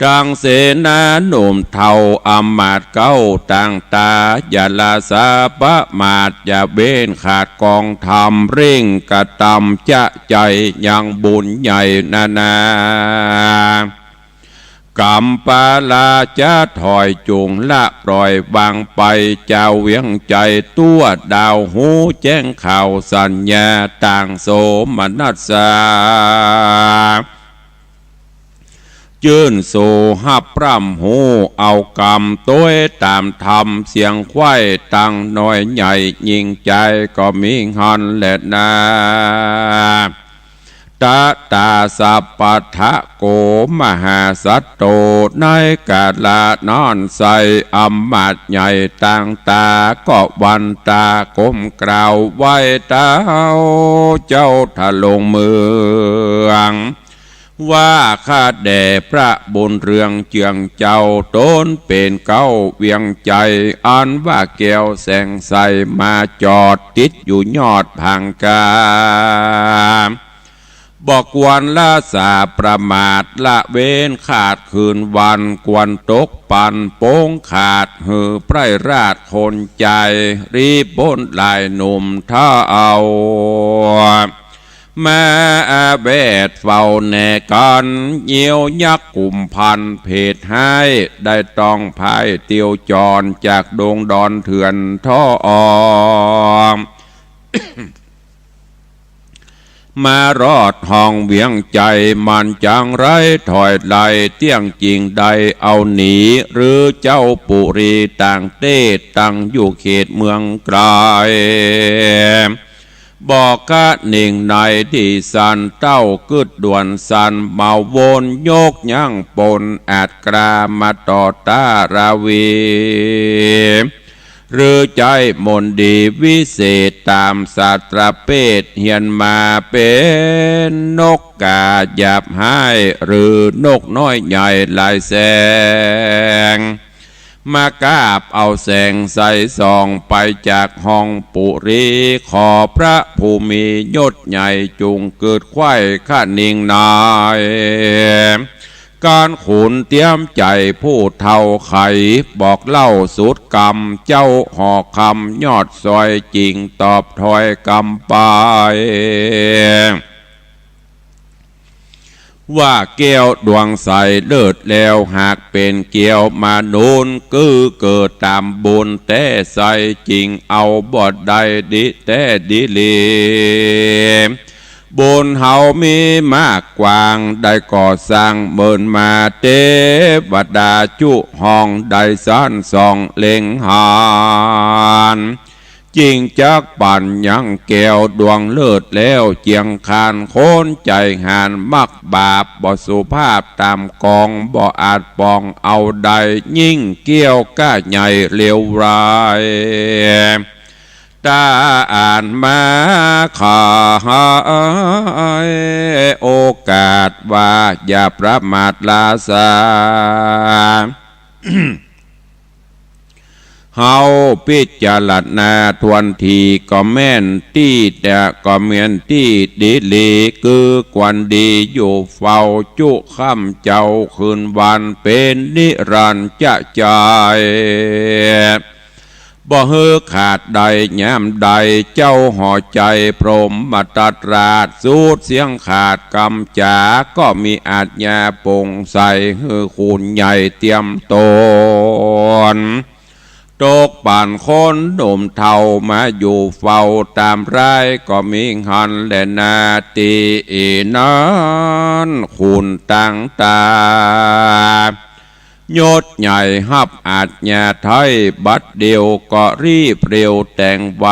ตังเสนาหนุ่มเฒ่าอำมาตย์เก๊าต่างต๋า อย่าละสาประมาท อย่าเว้นขาดกองธรรม เร่งกระตำจะใจ๋ยังบุญใหญ่นานา ก๋ำปะลาจะถอย จุ่งละปล่อยวางไป จาวเวียงใจ๋ตั้วดาว ฮู้แจ้งข่าวสัญญา ต่างโสมนัสสา จื้นโสฮับพร่ำฮู้เอากำ ตวยต๋ามธรรมเสียงใคว่ ตังน้อยใหญ่ยิ่งใจ๋ ก็มีหันแลนา ตะตาสัพพะทะโก มหาสัตโต ในกาละนั้นไส้ อำมาตย์ใหญ่ต่างต๋า ก็วันต๋าก้มกราบไหว้เต้า เจ้าทะลงเมือง ว่าข้าแด่พระบุญเรืองเจืองเจ้า ต๋นเป๋นเก๊าเวียงใจ๋ อันว่าแก้วแสงใส มาจอดติดอยู่ยอดผางกา บ่ควรละสาประมาท ละเว้นขาดคืนวัน ควรตกปันโป๊งขาด หื้อใคร่ราชคนใจ๋ รีบป๊นหลายหนุ่มเฒ่า มาแวดเฝ้าแน่กั๋น เยียวยักษ์กุมภัณฑ์เพศฮ้าย ได้ต้องพายเตียวจร จากดงดอนเถื่อนทอง มารอดห้องเวียงใจ๋ มันจังไร้ถอยไล่ เตี้ยงจึงได้เอาหนี หรือเจ้าปุรีต่างเตศ ตั้งอยู่เขตเมืองไกล บ่คะเน่งในตี้สัน เต้ากึ๊ดด่วนสัน มาวนยกยั้งปน อาจกล้ามาต่อต้าราวี หรือใจ๊มนต์ดีวิเศษ ต๋ามสาตราเปชเฮียนมา เป๋นนกกาหยาบฮ้าย หรือนกน้อยใหญ่หลายแสง มากาบเอาแสงใสส่องไปจากห้องปุรี ขอพระผู้มียศใหญ่จุ่งกึ๊ดใคว่คะเน่งใน ก๋านขุนเตรียมใจ๋ผู้เฒ่าไข บอกเล่าสูตรกำ เจ้าหอคำยอดซอย จึงตอบถ้อยกำไป ว่าแก้วดวงใสเลิศแล้ว หากเป๋นแก้วมนุษย์ คือเกิดต๋ามบุญแต๊ใส จึงเอาบ่ได้ดีแต๊ดีหลี บุญเฮามีมากกว้าง ได้ก่อสร้างเมินมา เตวดาจุห้องได้สันส่องเล็งหัน จึงจักปั๋นยังแก้วดวงเลิศแล้ว เจียงคานคนใจ๋หาญ มักบาปบ่สุภาพต๋ามกอง บ่อาจปองเอาได้ ยิ่งแก้วก้าใหญ่เลวร้าย ต๋าอ่านมาขายโอกาสว่า อย่าประมาทราษา เฮาพิจารณาถ้วนทีก็แม่นตี้ แต่ก็แม่นตี้ดีหลี คือควรดีอยู่เฝ้าจุค่ำเจ๊าคืนวัน เป๋นนิรันดร์ใจ๋ บ่หื้อขาดได้ยามใด เจ้าหอใจ๋พรหมทัตราช สูดเสียงขาดกำจ๋า ก็มีอาจญาโป่งใส หื้อคุณใหญ่เตรียมต๋น ตกปานคนหนุ่มเฒ่ามาอยู่เฝ้าต๋ามราย ก็มีหั้นแลนา ตี้อี้นั้นคุณตังต๋า ยศใหญ่ฮับอาจญาไท้ บัดเดี่ยวก็รีบเร็วแต่งไว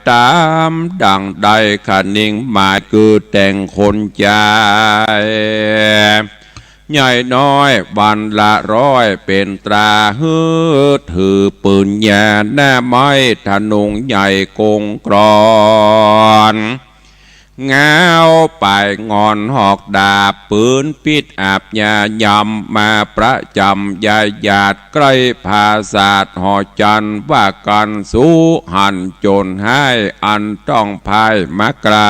ต๋ามดั่งได้คะนิงหมาย คือแต่งคนใจ๋ ใหญ่น้อยวันละร้อยเป๋นตรา หื้อถือปืนยาหน้าไม้ ธนงใหญ่กงกรอน ง้าวป๋ายงอนหอกดาบ ปืนปิดอาบยายำ มาประจ๋ำยายหยาด ใก้ผาสาทหอจันทร์ ว่ากั๋นสู้หันโจ๋รฮ้าย อันต้องพ่ายมาไก๋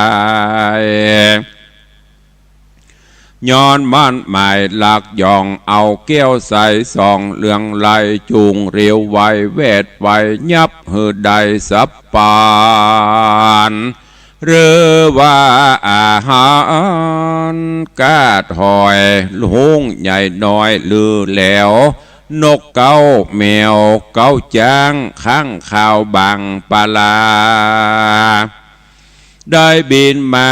ย้อนมั่นหมายหลักหย่อง เอาแก้วใสส่องเรืองไล จูงเร็วไวแวดไว ยับหื้อได้สับปาน หรือว่าอาหารกาดหอย หุงใหญ่น้อยลือแล้ว นกเก๊าแมวเก๊าจ๊าง ค้างคาวบางปลา ได้บินมา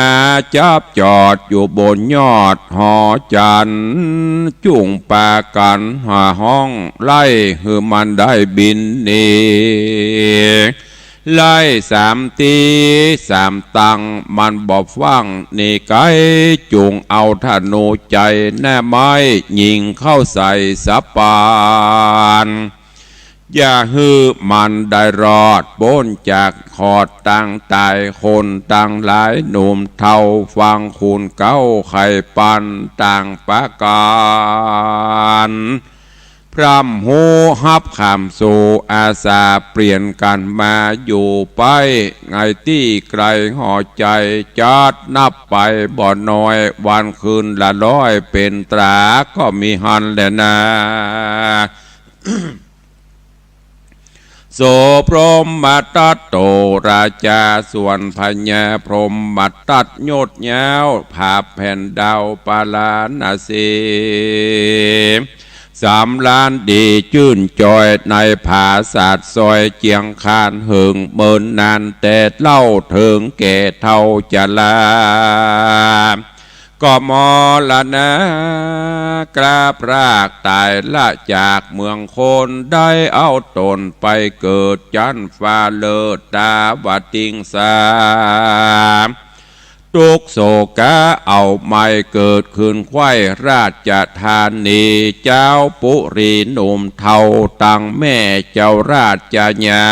จับจอดอยู่บนยอดหอจันทร์ จุ่งปากั๋นหาฮ้องไล่ หื้อมันได้บินหนี ไล่สามตี้สามตัง มันบ่ฟั่งหนีไก๋ จุ่งเอาธนูใจ๋หน้าไม้ ยิงเข้าใส่สับปาน อย่าหื้อมันได้รอดป๊นจากขอดตังต๋าย คนตังหลายหนุ่มเฒ่า ฟังคุณเก๊าใค่ปันต่างประก๋าน พร่ำฮู้ฮับคำสู่อาสา เปลี่ยนกั๋นมาอยู่ไป ในตี้ไก๋หอใจ๋ จัดนับไปบ่น้อย วันคืนละร้อยเป๋นตรา ก็มีหั้นแลนา โสพรหมทัตโตราจา ส่วนพญาพรหมทัตยศยาว ผาแผ่นดาวปาราณสี สำราญดีจื้นจอย ในผาสาทซอยเจียงคาน เหิงเมินนานแต่เล่า เถิงแก่เฒ่าจรา ก็มรณะกล้าพรากต๋ายละจากเมืองคน ได้เอาต๋นไปเกิดจั๊นฟ้าเลิศตาวติงสา ตุ๊กข์โศกะเอาไม่เกิดคืนไขว้ราชธานี เจ้าปุรีหนุ่มเฒ่าตังแม่เจ้าราชญา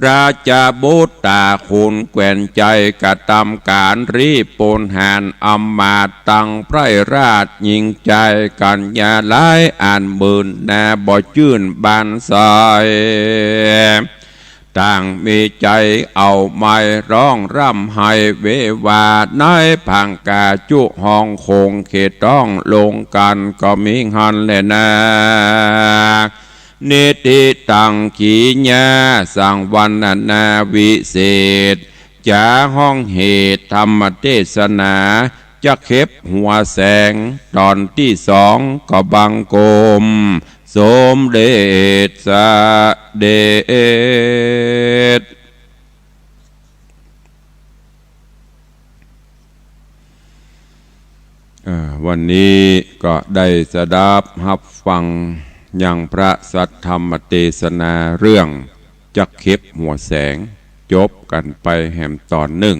ราชบุตรต๋าขุนแควนใจ๋ กระตำก๋านรีบปูนหาญ อำมาตย์ตังใพร่ราชยิ่งใจ๋ กัญญาหลายอันหมื่นนา บ่จื้นบานใส ต่างมีใจ๋เอาไม้ฮ้องร่ำไห้เววา ในผางกาจุฮ้องโขงเขตต้องลงกั๋น ก็มีหั้นแลนา นิธิตังขีญา สังวรรณนาวิเศษ จ๋าฮ้องเหตุธรรมเตสนา จักเข็บหัวแสง ต๋อนตี้สอง ก็บังคมสมเด็จเสด็จ อ่า วันนี้ก็ได้สดับฮับฟังยังพระสัทธรรมเตสนาเรื่องจักเข็บหัวแสง จบกั๋นไปแหมต๋อนนึ่ง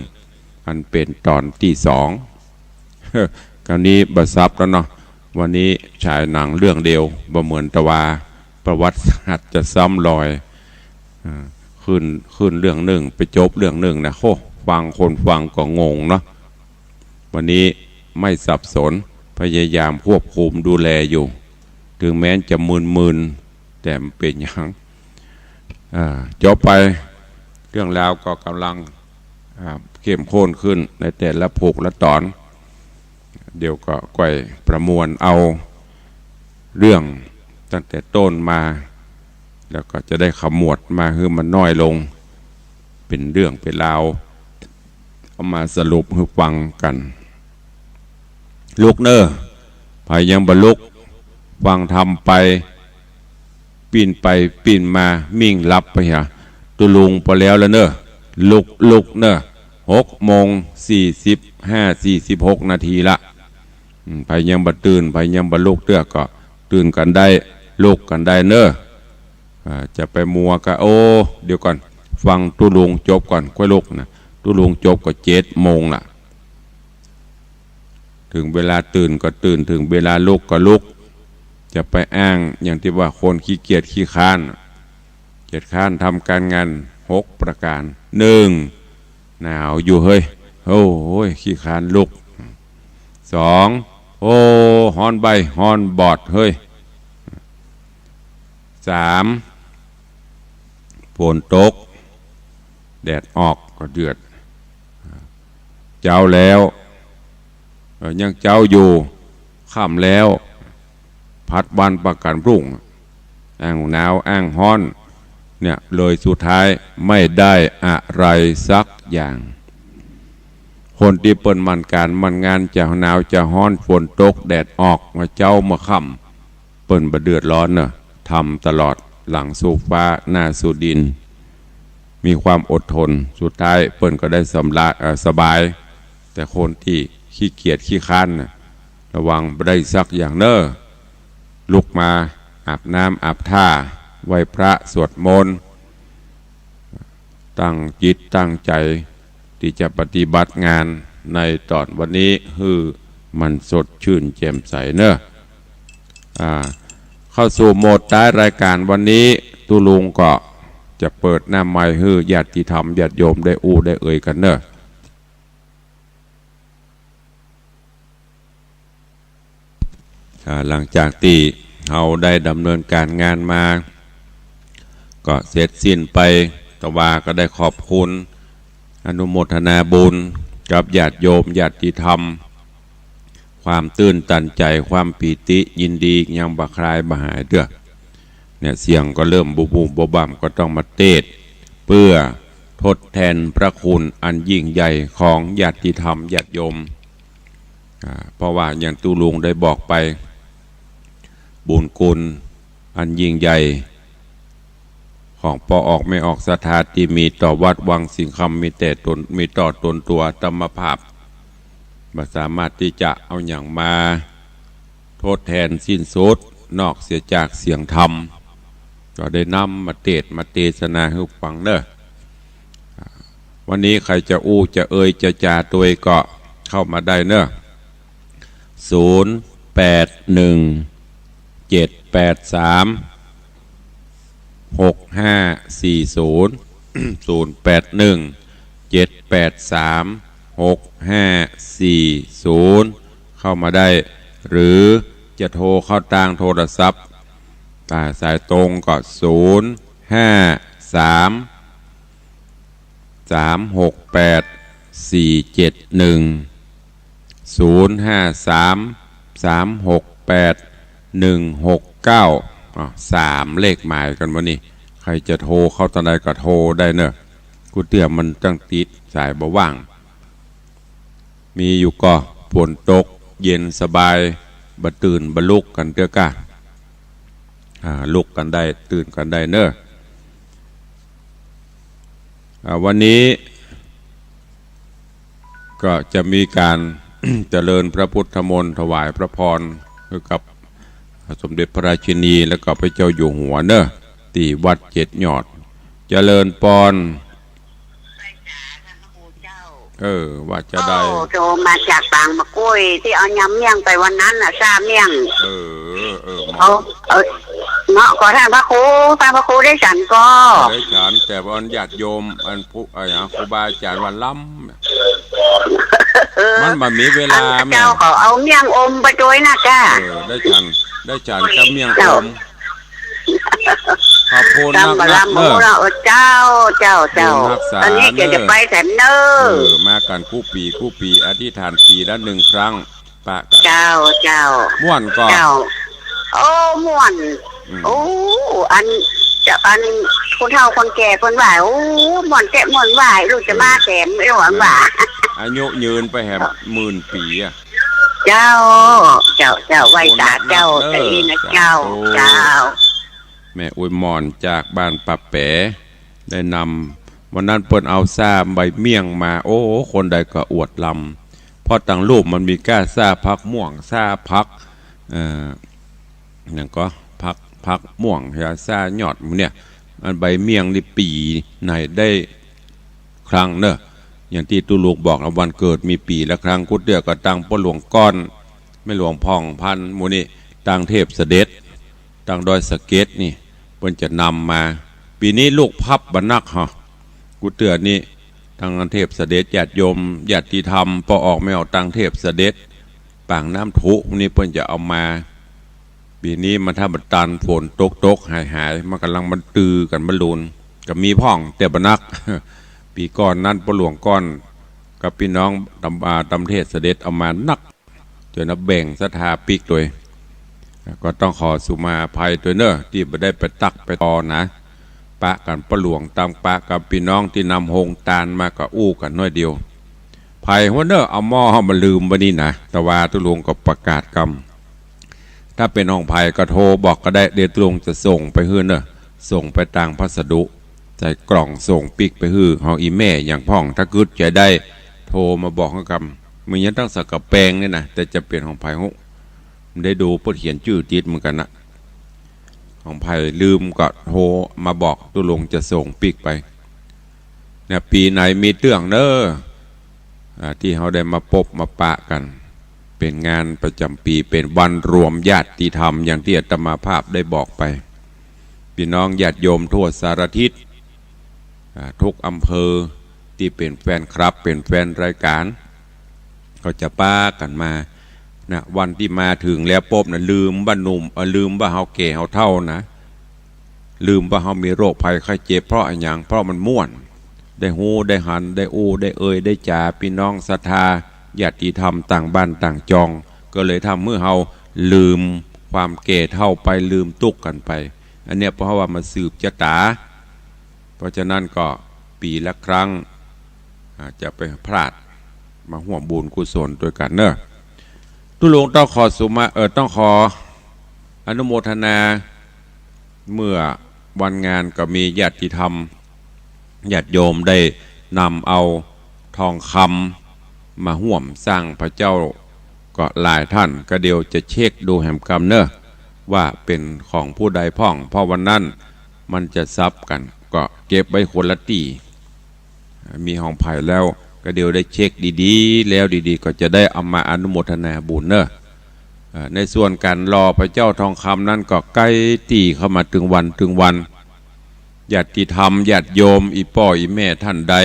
อันเป๋นต๋อนตี้สอง คราวนี้บ่ซับแล้วเนาะ วันนี้ฉายหนังเรื่องเดียว บ่เหมือนตะวา ประวัติศาสตร์จะซ้ำรอย อ่า ขึ้น ขึ้นเรื่องนึ่ง ไปจบเรื่องนึ่งนะ โอ้ ฟัง คนฟังก็งงเนาะ วันนี้ไม่สับสน พยายามควบคุมดูแลอยู่ ถึงแม้จะมึน แต่บ่เป๋นหยัง อ่า จบไป เรื่องราวก็ก๋ำลัง อ่า เข้มข้นขึ้นในแต่ละผูกละต๋อน เดี๋ยวก็ก้อยประมวลเอาเรื่องตั้งแต่ต้นมา แล้วก็จะได้ขมวดมาหื้อมันน้อยลง เป๋นเรื่องเป๋นราว เอามาสรุปหื้อฟังกั๋น ลุกเน่อ ใผยังบ่ลุก ฟังธรรมไป ปิ้นไปปิ้นมา มิ่งหลับไปหา ตุ๊ลุงปอแล้วละเน่อ ลุก ลุกเน่อ หกโมงสี่สิบห้า สี่สิบหกนาทีละ อืม ใผยังบ่ตื่น ใผยังบ่ลุกเตื้อก็ตื่นกั๋นได้ ลุกกั๋นได้เน่อ อ่า จะไปมัวกะ โอ้ เดี๋ยวก่อน ฟังตุ๊ลุงจบก่อน ก้อยลุกนะ ตุ๊ลุงจบก็เจ็ดโมงละ เถิงเวลาตื่นก็ตื่น เถิงเวลาลุกก็ลุก จะไปอ้างอย่างตี้ว่าคนขี้เกียจขี้คร้าน เกียจคร้านทำก๋านงาน หกประก๋าน หนึ่ง หนาวอยู่เฮ้ย โอ้ย ขี้คร้านลุก สอง โอ้ ฮ้อนใบ้ฮ้อนบอดเฮ้ย สาม ฝนตก แดดออกก็เดือด เจ๊าแล้ว เอ่อ ยังเจ๊าอยู่ ค่ำแล้ว ผัดวันประกันพรุ่ง อ้างหนาวอ้างฮ้อน เนี่ย เลยสุดท้ายไม่ได้อะไรสักอย่าง คนตี้เปิ้นหมั่นก๋านหมั่นงาน จะหนาวจะฮ้อน ฝนตกแดดออก เมื่อเจ๊าเมื่อค่ำ เปิ้นบ่เดือดร้อนเน่อ ทำตลอด หลังสู่ฟ้า หน้าสู่ดิน มีความอดทน สุดท้ายเปิ้นก็ได้สำราญ เอ่อ สบาย แต่คนตี้ขี้เกียจขี้คร้านน่ะ ระวังบ่ได้สักอย่างเน่อ ลุกมาอาบน้ำอาบท่า ไหว้พระสวดมนต์ ตั้งจิตตั้งใจ๋ ตี้จะปฏิบัติงานในต๋อนวันนี้ หื้อมันสดชื่นแจ่มใสเน่อ อ่า เข้าสู่โหมดท้ายรายก๋านวันนี้ ตุ๊ลุงก็จะเปิดหน้าไมค์หื้อญาติธรรมญาติโยมได้อู้ได้เอ่ยกั๋นเน่อ อ่า หลังจากตี้เฮาได้ดำเนินก๋านงานมา ก็เสร็จสิ้นไป ตะวาก็ได้ขอบคุณ อนุโมทนาบุญกับญาติโยมญาติธรรม ความตื้นตันใจ๋ ความปีติยินดียังบ่คลายบ่หายเตื้อ เนี่ย เสียงก็เริ่มบูบๆบ่บ่ำ ก็ต้องมาเตสน์ เพื่อทดแทนพระคุณอันยิ่งใหญ่ของญาติธรรมญาติโยม อ่า เพราะว่าอย่างตุ๊ลุงได้บอกไป บุญคุณอันยิ่งใหญ่ ของป้อออกแม่ออกศรัทธาตี้มีต่อวัดวังสิงห์คำ มีแต่ต๋น มีต่อต๋นตั๋วอาตมาภาพ บ่สามารถตี้จะเอาหยังมาทดแทนสิ้นสุด นอกเสียจากเสียงธรรม ก็ได้นำมาเตสน์มาเตสนาหื้อฟังเน่อ วันนี้ใผจะอู้จะเอ่ยจะจ๋าตวยก็เข้ามาได้เน่อ ศูนย์แปดหนึ่ง เจ็ดแปดสาม หกห้าสี่ศูนย์ ศูนย์แปดหนึ่ง เจ็ดแปดสาม หกห้าสี่ศูนย์ เข้ามาได้ หรือจะโทรเข้าตางโทรศัพท์ อ่า สายตรงก็ ศูนย์ห้าสาม สามหกแปด สี่เจ็ดหนึ่ง ศูนย์ห้าสาม สามหกแปด หนึ่งหกเก้า อ่ะ สามเลขหมายกั๋นวันนี้ ใผจะโทรเข้าตางใดก็โทรได้เน่อ กู้เตื้อมันจั้งติดสายบ่ว่าง มีอยู่ก่อ ฝนตกเย็นสบาย บ่ตื่นบ่ลุกกั๋นเตื้อกะ อ่า ลุกกั๋นได้ ตื่นกั๋นได้เน่อ อ่า วันนี้ก็จะมีก๋าน เจริญพระพุทธมนต์ ถวายพระพรหื้อกับสมเด็จพระราชินี แล้วก็พระเจ้าอยู่หัวเน่อ ตี้วัดเจ็ดยอด เจริญปอน เออ ว่าจะได้ โอ้ โตมาจากปางมะกุ้ย ตี้เอายำเมี่ยงไปวันนั้นน่ะ ซ่าเมี่ยง เออ เออ เอา เอา เนาะ ขอต้านพระครู ต้านพระครูได้ฉันก่อ ได้ฉัน แต่ว่าอันญาติโยม อันผู้ ไอ้หาครูบาอาจ๋ารย์ว่าล้ำ เออ มันบ่มีเวลา อันเจ้า แม่ เขาเอาเมี่ยงอมไปตวยนะจ้า เออ ได้ฉัน ได้ฉันกับเมี่ยงอม เจ้า ขอบคุณนักๆ กำบ่ลำ เนอะ โอ้ เจ้า เจ้า เจ้า บุญฮักษา อันนี้ก็จะไปแถมเนอะ เออ มากั๋นกู้ปี๋กู้ปี๋ อธิษฐานปี๋ละนึ่งครั้ง ปะกั๋น เจ้า เจ้า ม่วนก่อ เจ้า โอ้ ม่วน อืม โอ้ อัน เจ้า อัน ผู้เฒ่าคนแก่เปิ้นว่า โอ้ ม่วนแต๊ม่วนว่า ลูกจะมาแถม เออ เปิ้นว่า อายุยืนไปแหมหมื่นปี๋อะ เจ้า เจ้า เจ้า ไหว้สาเจ้า ขอบคุณนักๆ เนอะ ตะอี้นะเจ้า สาธุ เจ้า แม่อวยหม่อนจากบ้านป่าแป๋ ได้นำ วันนั้นเปิ้นเอาซ่าใบเมี่ยงมา โอ้ คนใดก็อวดลำ เพราะตังลูกมันมีก้าซ่าผักม่วง ซ่าผัก เอ่อ หยังก่อ ผัก ผักม่วง ซ่ายอดหมู่เนี่ย อันใบเมี่ยงนี่ปี๋ไหนได้ครั้งเนอะ อย่างตี้ตุ๊ลุงบอกนะ วันเกิดมีปี๋ละครั้ง กู้เตื้อก็ตังป้อหลวงก้อน แม่หลวงผ่องพันธุ์ หมู่นี่ ตังเทพเสด็จ ตังดอยสะเก็ดนี่ เปิ้นจะนำมา ปี๋นี้ลูกพับบ่นักฮะ กู้เตื้อนี่ ตังเทพเสด็จ ญาติโยม ญาติธรรม ป้อออกแม่ออก ตังเทพเสด็จ ปางน้ำถุนี่เปิ้นจะเอามา ปี๋นี้มันถ้าบ่ตัน ฝนตกๆ หายๆ มันก่ำลังมันตือกั๋นบรรลุน ก็มีพ่อง แต่บ่นัก ปี๋ก่อนนั้นป้อหลวงก้อน กับปี้น้องตำ อ่า ตำเทพเสด็จเอามานัก จนนับแบ่งศรัทธาปิ๊กตวย ก็ต้องขอสุมาอภัยตวยเนอะ ตี้บ่ได้ไปตักไปตอนะ ปะกั๋นป้อหลวงตำ ปะกับปี้น้องตี้นำโฮงตานมาก็อู้กั๋นหน้อยเดียว ไผหัวเนอะ เอาหม้อเฮามาลืมไว้นี่นะ ตะวาตุ๊ลุงก็ประกาศกำ ถ้าเป๋นของไผก็โทรบอกก็ได้ เดี๋ยวตุ๊ลุงจะส่งไปหื้อเนอะ ส่งไปตางพัสดุ ใส่กล่องส่งปิ๊กไปหื้อ ของอี่แม่อย่างพ่อง ถ้ากึ๊ดใจ๋ได้ โทรมาบอกหื้อกำ มันยังตั้งสักกะแปงนี่นะ แต่จะเป๋นของไผฮู้ มันได้ดูเปิ้นเขียนจื้อติดเหมือนกั๋นนะ ของไผลืมก็โทรมาบอกตุ๊ลุงจะส่งปิ๊กไป เนี่ย ปี๋ไหนมีเตื้องเนอะ อ่า ตี้เฮาได้มาปบมาปะกั๋น เป๋นงานประจ๋ำปี๋ เป๋นวันรวมญาติธรรม อย่างตี้อาตมาภาพได้บอกไป ปี้น้องญาติโยมทั่วสารทิศ อ่า ทุกอำเภอ ตี้เป๋นแฟนคลับ เป๋นแฟนรายก๋าน ก็จะปากั๋นมา นะ วันตี้มาเถิงแล้วปุ๊บนะ ลืมว่าหนุ่ม เอ่อ ลืมว่าเฮาแก่เฮาเฒ่านะ ลืมว่าเฮามีโรคภัยไข้เจ็บ เพราะอะหยัง เพราะมันม่วน ได้ฮู้ ได้หัน ได้อู้ ได้เอ่ย ได้จ๋า ปี้น้องศรัทธา ญาติธรรมต่างบ้านต่างจอง ก็เลยทำหื้อเฮาลืมความแก่เฒ่าไป ลืมตุ๊กข์กั๋นไป อันเนี้ยเพราะว่ามันสืบจะต๋า เพราะฉะนั้นก็ปี๋ละครั้ง อ่า จะไปพลาด มาฮ่วมบุญกุศลตวยกั๋นเนอะ ตุ๊ลุงต้องขอสุมา เอ่อ ต้องขออนุโมทนา เมื่อวันงานก็มีญาติธรรม ญาติโยมได้นำเอาทองคำมาฮ่วมสร้างพระเจ้า ก็หลายท่าน ก็เดี๋ยวจะเช็คดูแหมกำเนอะ ว่าเป๋นของผู้ใดพ่อง เพราะวันนั้นมันจะสับกั๋น ก็เก็บไว้คนละตี้ มีของไผแล้ว ก็เดี๋ยวได้เช็คดีๆ แล้วดีๆ ก็จะได้เอามาอนุโมทนาบุญเนอะ เอ่อ ในส่วนก๋านหล่อพระเจ้าทองคำนั้นก็ใก้ตี้เข้ามาตึงวันตึงวัน ญาติธรรมญาติโยม อี่ป้ออี่แม่ท่านใด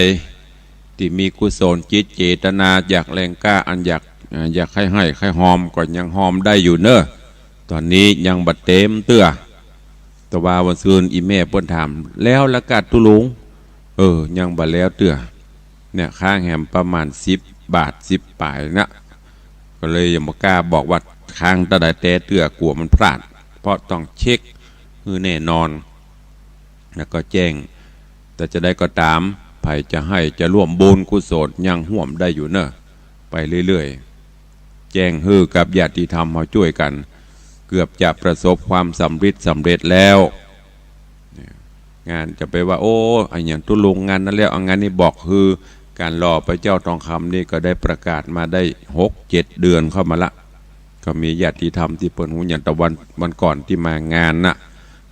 ตี้มีกุศลจิตเจตนา อยากแรงกล้า อันอยาก เอ่อ อยากใค่ฮ้ใค่ฮอม ก็ยังฮอมได้อยู่เนอะ ต๋อนนี้ยังบ่เต๋มเตื้อ ตะวาวันซืนอี่แม่เปิ้นถาม แล้วละกาตุ๊ลุง เออ ยังบ่แล้วเตื้อ เนี่ย ค้างแหมประมาณสิบบาท สิบป๋ายนะ ก็เลยยังบ่กล้าบอกว่าค้างเต้าใดแต๊เตื้อ กั๋วมันพลาด เพราะต้องเช็คหื้อแน่นอน แล้วก็แจ้ง แต่จะใดก็ต๋าม ใผจะใค่จะฮ่วมบุญกุศลยังฮ่วมได้อยู่เนอะ ไปเรื่อยๆ แจ้งหื้อกับญาติธรรมเฮาจ้วยกั๋น เกือบจะประสบความสำริดสำเร็จแล้ว เนี่ย งานจะไปว่า โอ้ อะหยังตุ๊ลุงงานนั้นแล้ว เอางานนี้บอก คือก๋านหล่อพระเจ้าทองคำนี่ก็ได้ประกาศมาได้หกเจ็ดเดือนเข้ามาละ ก็มีญาติธรรมตี้เปิ้นฮู้ อย่างตะวัน วันก่อนตี้มางานน่ะ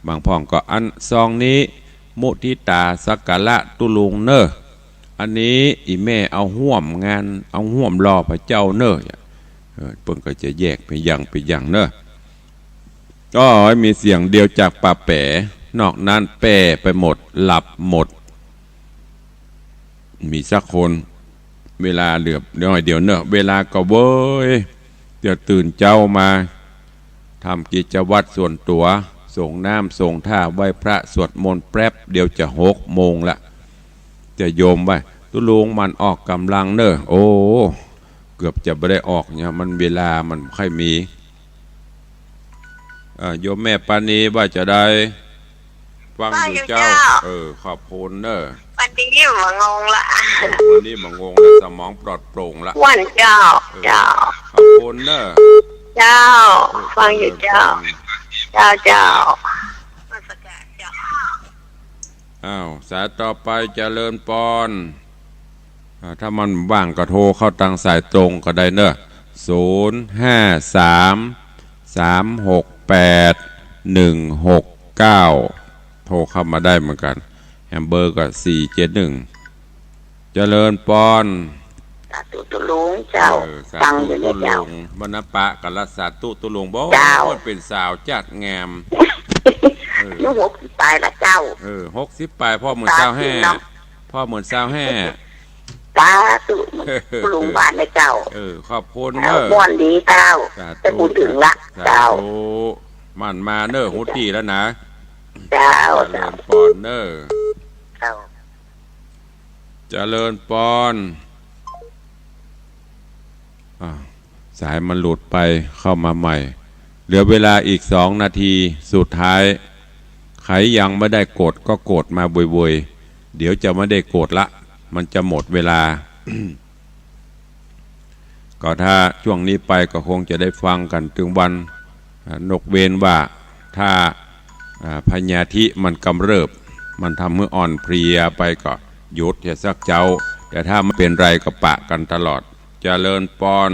บางพ่องก็ อันซองนี้ มุทิตาสักการะตุ๊ลุงเน่อ อันนี้อี่แม่เอาฮ่วมงาน เอาฮ่วมหล่อพระเจ้าเน่อ เออ เปิ้นก็จะแยกไปอย่างไปอย่างเน่อ ก็มีเสียงเดียวจากป่าแป๋ นอกนั้นแป้ไปหมด หลับหมด มีสักคน เวลาเหลือน้อยเดียวเน่อ เวลาก็เว้ย เดี๋ยวตื่นเจ๊ามา ทำกิจวัตรส่วนตั๋ว สรงน้ำสรงท่าไหว้พระสวดมนต์แป๊บเดียวจะหกโมงละ จะโยมว่า ตุ๊ลุงหมั่นออกก๋ำลังเน่อ โอ้ เกือบจะบ่ได้ออกเนี่ย มันเวลามันบ่ค่อยมี เอ่อ โยมแม่ปานีว่าจะใด ฟังอยู่เจ้า ฟังอยู่เจ้า เออ ขอบคุณเน่อ ปานีบ่งงละ เออ ปานีบ่งงละ สมองปลอดโปร่งละ อ้วนเจ้า เออ เจ้า ขอบคุณเน่อ เจ้า เออ ฟังอยู่เจ้า เจริญพร เจ้า เจ้า อ้าว สายต่อไป เจริญพร อ่า ถ้ามันว่างก็โทรเข้าตางสายตรงก็ได้เน่อ ศูนย์ห้าสาม สามหกแปด หนึ่งหกเก้า โทรเข้ามาได้เหมือนกั๋น แหมเบอร์ก็ สี่เจ็ดหนึ่ง เจริญพร สาธุตุ๊ลุงเจ้า เออ สาธุตุ๊ลุง ฟังอยู่เนี่ยเจ้า บรรณปะกัลสาธุตุ๊ลุง บอก เจ้า ว่าเปิ้นสาวจัดงาม เออ หนูหกสิบป๋ายละเจ้า เออ หกสิบป๋าย พ่อเหมือนซาวแฮ่ สาธุเนาะ พ่อเหมือนซาวแฮ่ สาธุตุ๊ลุงบานนะเจ้า เออ ขอบคุณเน่อ ม่วนดีเจ้า สาธุ แต่พูดถึงละ สาธุ เจ้า หมั่นมาเน่อ ฮู้ตี้แล้วนะ เจ้า เจริญพรเน่อ เจ้า เจริญพร อ่า สายมันหลุดไป เข้ามาใหม่ เหลือเวลาอีกสองนาทีสุดท้าย ใครยังไม่ได้กดก็กดมาโวยๆ เดี๋ยวจะไม่ได้กดละ มันจะหมดเวลา ก็ถ้าช่วงนี้ไปก็คงจะได้ฟังกั๋นตึงวัน อ่า ยกเว้นว่าถ้า อ่า พยาธิมันกำเริบ มันทำหื้ออ่อนเพลียไปก็หยุดเสียสักเจ๊า แต่ถ้าไม่เป๋นไรก็ปะกั๋นตลอด เจริญพร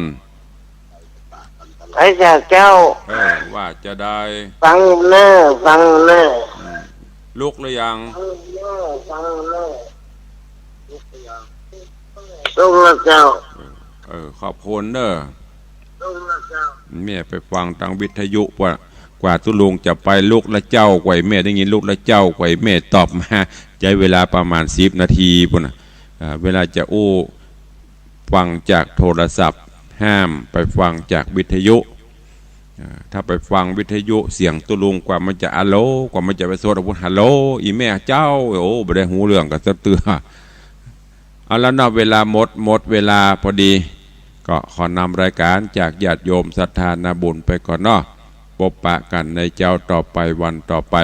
พระเจ้า เออ ว่าจะใด ฟังเน่อ ฟังเน่อ อืม ลุกหรือยัง ลุกแล้วเจ้า เออ ขอบคุณเน่อ แม่ไปฟังตางวิทยุ กว่า กว่าตุ๊ลุงจะไป ลุกแล้วเจ้า กว่าแม่ได้ยินลุกแล้วเจ้า กว่าแม่ตอบมา ใจ๊เวลาประมาณสิบนาทีปู้นน่ะ อ่า เวลาจะอู้ฟังจากโทรศัพท์ ห้ามไปฟังจากวิทยุ อ่า ถ้าไปฟังวิทยุเสียงตุ๊ลุง กว่ามันจะอะโหล กว่ามันจะไปสวดอะพุทธ ฮัลโหล อีแม่เจ้า โอ้ บ่ได้ฮู้เรื่องกั๋นสักเตื้อ เอาละเนาะ เวลาหมด หมดเวลาพอดี ก็ขอนำรายก๋านจากญาติโยมศรัทธานาบุญไปก่อนเนาะ ปบปะกั๋นในเจ๊าต่อไปวันต่อไป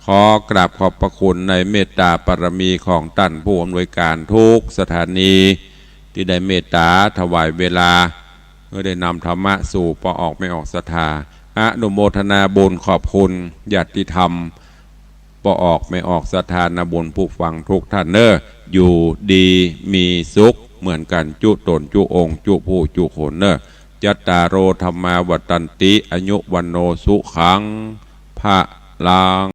ขอกราบขอบพระคุณในเมตตาบารมีของต้านผู้อำนวยก๋านกู้สถานี ตี้ได้เมตตาถวายเวลา หื้อได้นำธรรมะสู่ป้อออกแม่ออกศรัทธา อนุโมทนาบุญขอบคุณญาติธรรม ป้อออกแม่ออกศรัทธานาบุญผู้ฟังกู้ต้านเน่อ อยู่ดีมีสุขเหมือนกั๋นกู้ต๋นกู้องค์กู้ผู้กู้คนเน่อ จัตตาโร ธัมมา วัฑฒันติ อายุ วัณโณ สุขัง พะลัง